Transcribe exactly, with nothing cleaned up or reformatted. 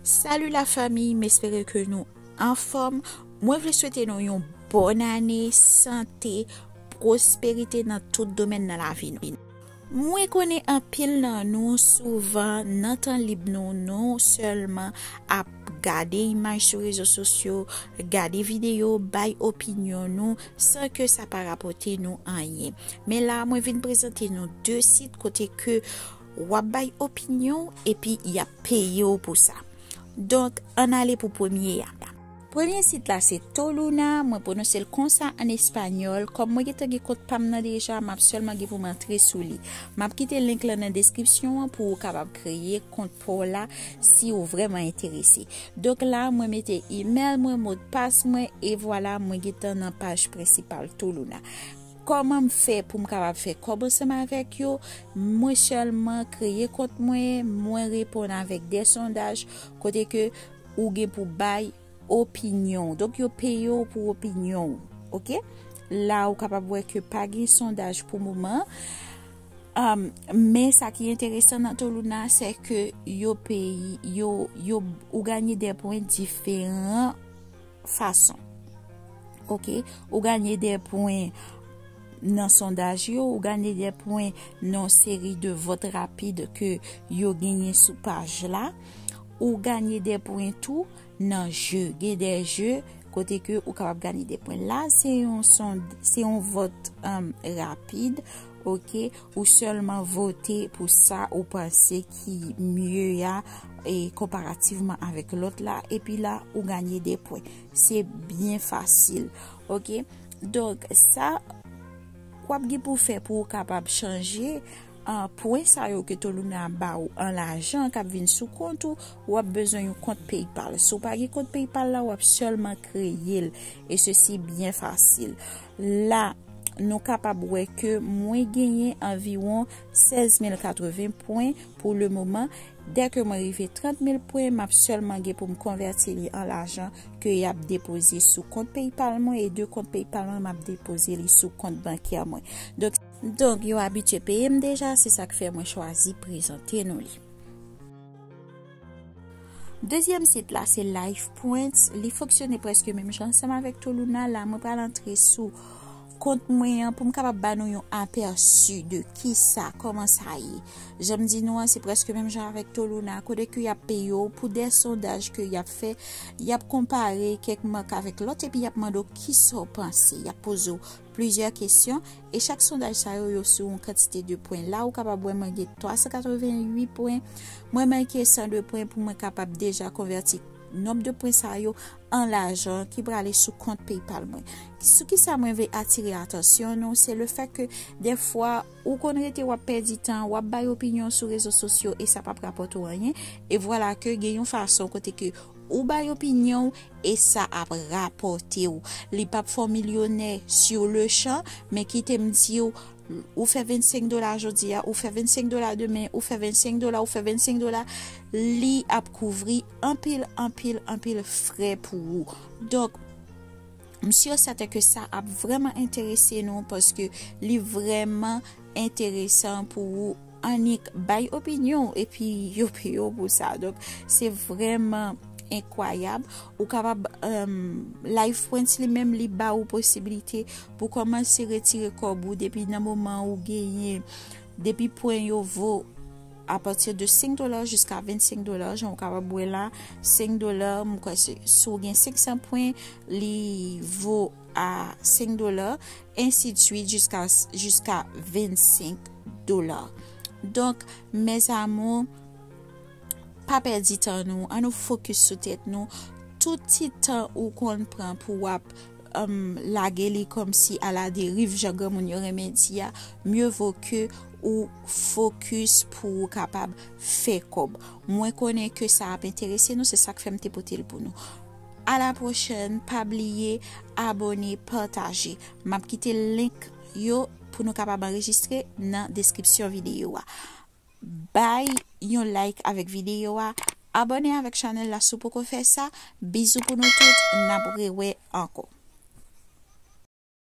Salut la famille, m espere ke nou anfòm. Mwen vle swete nou yon bòn ane, sante, pwosperite nan tout domèn nan lavi nou. Mwen konnen anpil nan nou souvan nan tan lib nou, nou sèlman ap gade imaj sou rezo sosyo, gade videyo, bay opinyon nou san ke sa pa rapòte nou anyen. Men la, mwen vin prezante nou de sit kote ke w ap bay opinyon epi y ap peye w pou sa. Donk, ann ale pou premye a. Premye sit la se Toluna, mwen pwononse l konsa an espanyòl. Kòm mwen gentan gen kont pa m nan deja, m ap sèlman gen pou m antre sou li. M ap kite link lan nan deskripsyon an pou ou kapab kreye kont pa w la si ou vrèman enterese. Donk la, mwen mete email mwen, modpas mwen, e vwala, mwen gentan nan paj prensipal Toluna. Kòman m fè pou m kapab fè kòb ansanm avèk yo? Mwen sèlman kreye kont mwen, mwen reponn avèk de sondaj kote ke ou gen pou bay opinyon w. Donk, yo peye w pou opinyon w, oke? La, ou kapab wè ke pa gen sondaj pou moman. Um, men sa ki enteresan nan Toluna, se ke yo peye, yo, yo, ou ganye de pwen diferan fason. Oke, ou ganye de pwen nan sondaj yo, ou ganye de pwen nan seri de vòt rapid ke yo genyen sou paj la, ou ganye de pwen tou nan je, gen de je kote ke ou kapab ganye de pwen. La, se yon sond-, se yon vòt, um, rapid, oke, ou sèlman vote pou sa ou panse ki mye a, e konparativman avèk lòt la, epi la, ou ganye de pwen. Se byen fasil, oke? Donk, sa w ap gen pou fè pou ou kapab chanje, ah, pwen sa yo ke Toluna ba ou an lajan k ap vin sou kont ou, w ap bezwen yon kont PayPal. Si w pa gen kont PayPal la, w ap sèlman kreye l. E sesi byen fasil. La, nou kapab wè ke mwen genyen anviwon sèz mil katreven pwen pou le moman. Dèke mwen rive trant mil pwen, m ap sèlman gen pou m konvèti li an lajan ke y ap depoze sou kont PayPal mwen, e de kont PayPal mwen, m ap depoze li sou kont bankè mwen. Donk, donk, yo abitye peye m deja, se sa k fè mwen chwazi prezante nou li. Dezyèm sit la, se Life Points. Li fonksyone prèske menm jan ansanm avèk Toluna. La, mwen pral antre sou kont mwen an pou m kapab ba nou yon apèsi de kisa, kòman sa ye. Jan m di nou an, se prèske menm jan avèk Toluna, kote ke y ap peye w pou de sondaj ke y ap fè, y ap konpare kèk mak avèk lòt, epi y ap mande w kisa w panse. Y ap poze w plizyè kesyon, e chak sondaj sa yo, yo sou yon kantite de pwen. La, ou kapab wè mwen gen twa san katreven uit pwen, mwen manke san de pwen pou mwen kapab deja konvèti nonb de pwen sa yo an lajan ki prale sou kont PayPal mwen. Sou kisa mwen vle atire atansyon nou, se le fè ke dèfwa ou konn rete w ap pèdi tan, w ap bay opinyon sou rezo sosyo e sa p ap rapòte w anyen. E vwala ke gen yon fason kote ke ou bay opinyon w e sa ap rapòte w. Li p ap fè w milyonè sur le champ, men kite m di w, ou fè vennsenk dola jodi a, ou fè vennsenk dola demen, ou fè vennsenk dola, ou fè vennsenk dola, li ap kouvri anpil, anpil, anpil frè pou ou. Donk, m si e sèten ke sa ap vrèman enterese nou paske li vrèman enteresan pou ou annik bay opinyon w epi yo peye w pou sa. Donk, se vrèman enkwayab. Ou kapab, um, Life Points li menm, li ba ou posibilite pou kòmanse retire kòb ou depi nan moman ou genyen, depi pwen yo vo apati de senk dola jiska vennsenk dola, jan ou kapab wè la, senk dola, m kwè se, si w gen senk san pwen, li vo a senk dola, ensi de swit jiska, jiska vennsenk dola. Donk, mes amours, pa pèdi tan nou, ann nou fokis sou tèt nou. Tout ti tan ou konn pran pou w ap, um, lage li kòmsi aladeriv, jan granmoun yo renmen di a, mieux vaut que ou fokis pou ou kapab fè kòb. Mwen konnen ke sa ap enterese nou, se sa k fè m te pote l pou nou. A la pwochèn, pa bliye abòne, pataje. M ap kite link yo pou nou kapab anrejistre nan deskripsyon videyo a. Bay yon like avèk videyo a, abòne avèk chanèl la si w poko fè sa. Bizou pou nou tout, n ap rewè ankò.